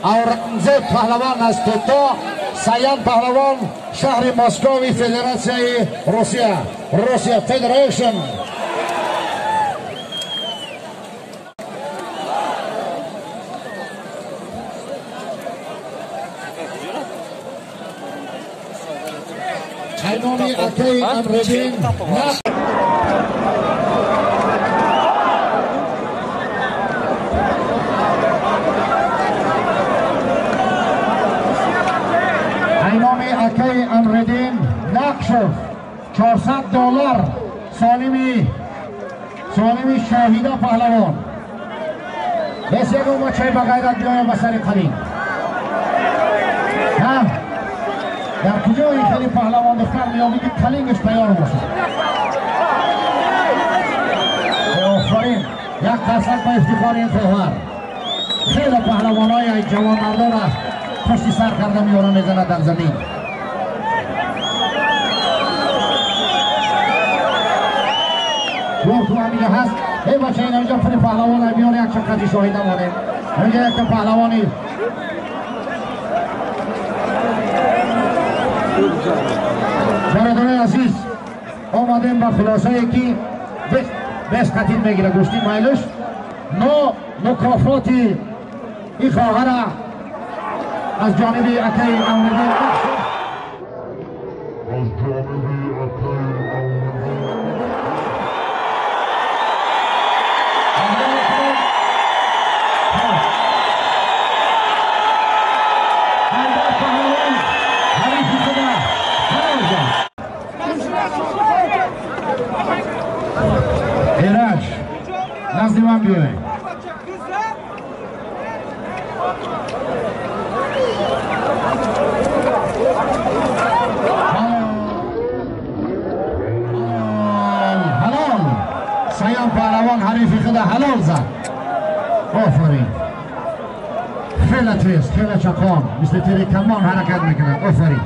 Аурангзеб паҳлавон аз Тото, Саян паҳлавон шаҳри Москови Федератсияи Русия, Russia Federation. Хайноми акаи Амриддин Хайноми акаи Амриддин Нақшов $400 солими Шоҳида паҳлавон. Бес ягон бачаи ба ғайрат биёям ба сари қалин. Дар куҷо ин хеле паҳлавон духтар меёбӣ ки қалингаш тайёр бошад? Офарин, як қарсак ба ифтихори ин хоҳар. Хеле паҳлавонҳои ҷавонмардона пушти сар карда меёра мезанад дар замин. Гор ту ҳаминҷа ҳаст. Эй бача, ин ҳаминҷа пули паҳлавона биёр, як чақади шоҳида монем. Ҳаминҷа якта паҳлавони бародарони азиз, омадем ба хулосае ки бес қатил мегира гӯшти майлиш, но мукофоти ин хоҳара аз ҷониби акаи Амриддин Нақшов Эраҷ назди ман биёед. Ҳалол Саян паҳлавон ҳарифи худа ҳалол зад. Офарин, хеле тез, хеле чақон, мисли тири камон ҳаракат мекунад. Офарин.